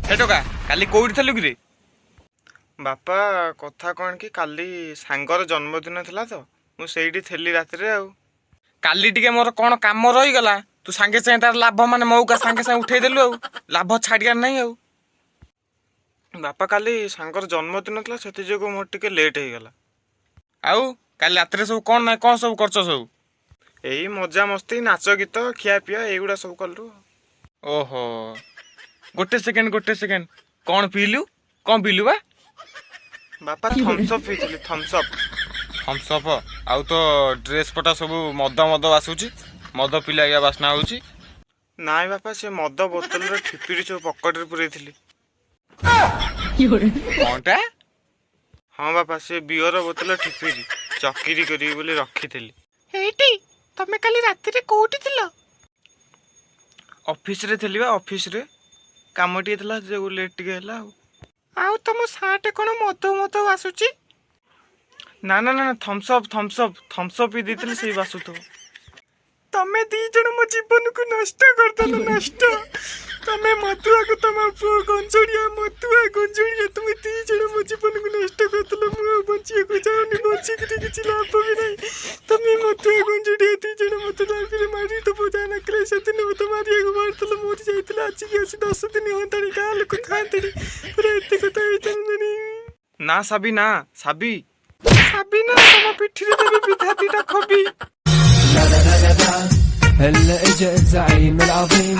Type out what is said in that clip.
ହେ ଟୋକା, କାଲି କୋଉଠି ଥିଲୁ କିରେ? ବାପା, କଥା କ'ଣ କି, କାଲି ସାଙ୍ଗର ଜନ୍ମଦିନ ଥିଲା ତ, ମୁଁ ସେଇଠି ଥିଲି ରାତିରେ। ଆଉ କାଲି ଟିକେ ମୋର କ'ଣ କାମ ରହିଗଲା, ତୁ ସାଙ୍ଗେ ସାଙ୍ଗେ ତାର ଲାଭ ମାନେ ମଉକା ସାଙ୍ଗେ ସାଙ୍ଗେ ଉଠେଇଦେଲୁ, ଆଉ ଲାଭ ଛାଡ଼ିବାର ନାହିଁ ଆଉ। ବାପା, କାଲି ସାଙ୍ଗର ଜନ୍ମଦିନ ଥିଲା, ସେଥିଯୋଗୁଁ ମୋର ଟିକେ ଲେଟ୍ ହେଇଗଲା। ଆଉ କାଲି ରାତିରେ ସବୁ କ'ଣ ନା କ'ଣ ସବୁ କରୁଛ ସବୁ? ଏଇ ମଜାମସ୍ତି, ନାଚ ଗୀତ, ଖିଆ ପିଆ, ଏଇଗୁଡ଼ା ସବୁ କଲୁ। ଓହୋ, ଗୋଟେ ସେକେଣ୍ଡ, ଗୋଟେ ସେକେଣ୍ଡ। କ'ଣ ପିଇଲୁ? କ'ଣ ପିଇଲୁ ବା? ବାପା, ଥମ୍ସଅପ୍ ପିଇଥିଲି, ଥମ୍ସଅପ୍। ଥମ୍ସଅପ୍? ଆଉ ତୋ ଡ୍ରେସ୍ ପଟା ସବୁ ମଦ ମଦ ବାସୁଛି, ମଦ ପିଲା ଆଜ୍ଞା ବାସ୍ନା ହେଉଛି। ନାଇଁ ବାପା, ସେ ମଦ ବୋତଲର ଠିପିରି ସବୁ ପକେଟରେ ପୁରେଇଥିଲି। କ'ଣଟା? ହଁ ବାପା, ସେ ବିୟର ବୋତଲ ଠିପିରି ଚକିରି କରିବି ବୋଲି ରଖିଥିଲି। ଏଇଟି, ତମେ କାଲି ରାତିରେ କୋଉଠି ଥିଲ? ଅଫିସରେ ଥିଲି ବା, ଅଫିସରେ କାମ ଟିକେ ଥିଲା, ଯୋଉ ଲେଟ୍ ଟିକେ ହେଲା। ଆଉ ଆଉ ତମ ସାର୍ଟ କ'ଣ ମଦ ମଦ ବାସୁଛି? ନା ନା ନା, ଥମ୍ସଅପ୍, ଥମ୍ସଅପ୍, ଥମ୍ସଅପ୍ ପିଇ ଦେଇଥିଲି, ସେଇ ବାସୁଥିବ। ତମେ ଦି ଜଣ ମୋ ଜୀବନକୁ ନଷ୍ଟ କରିଦେଲ, ନଷ୍ଟ। ତମେ ମଦୁଆକୁ ତମ ପୁଅ ଗଞ୍ଜୁଡ଼ିଆ, ମଦୁଆ ଗଞ୍ଜୁଡ଼ିଆ, ତୁମେ ଦି ଜଣ ମୋ ଜୀବନକୁ ନଷ୍ଟ କରିଦେଲ। ମୁଁ ଆଉ ବଞ୍ଚିବାକୁ ଚାହୁଁନି, ବଞ୍ଚିକିରି କିଛି ଲାଭ ବି ନାହିଁ। ତମେ ମଦୁଆ ଗଞ୍ଜୁଡ଼ିଆ ଦି ଜଣ ମତେ ଲାଇଫରେ ମାରି ଦବ। ଯାହା ନକଲେ ସେଦିନ ମତେ ମାରିବାକୁ ମାରିଥିଲ, ମରି ଯାଇଥିଲା। ଆଜିକି ଆସି 10 ଦିନ ହୁଅନ୍ତାଣି, ଗାଁ ଲୋକ ଖାଆନ୍ତିନି ପୁରା, ଏତେ କଥା ହେଇସାରନ୍ତାଣି। ନା ସାବି, ନା ସାବି। ସାବି ନା, ତମ ପିଠିରେ ଦେବି ବିଧା ଦିଟା ଖବି। هلا اجا الزعيم العظيم.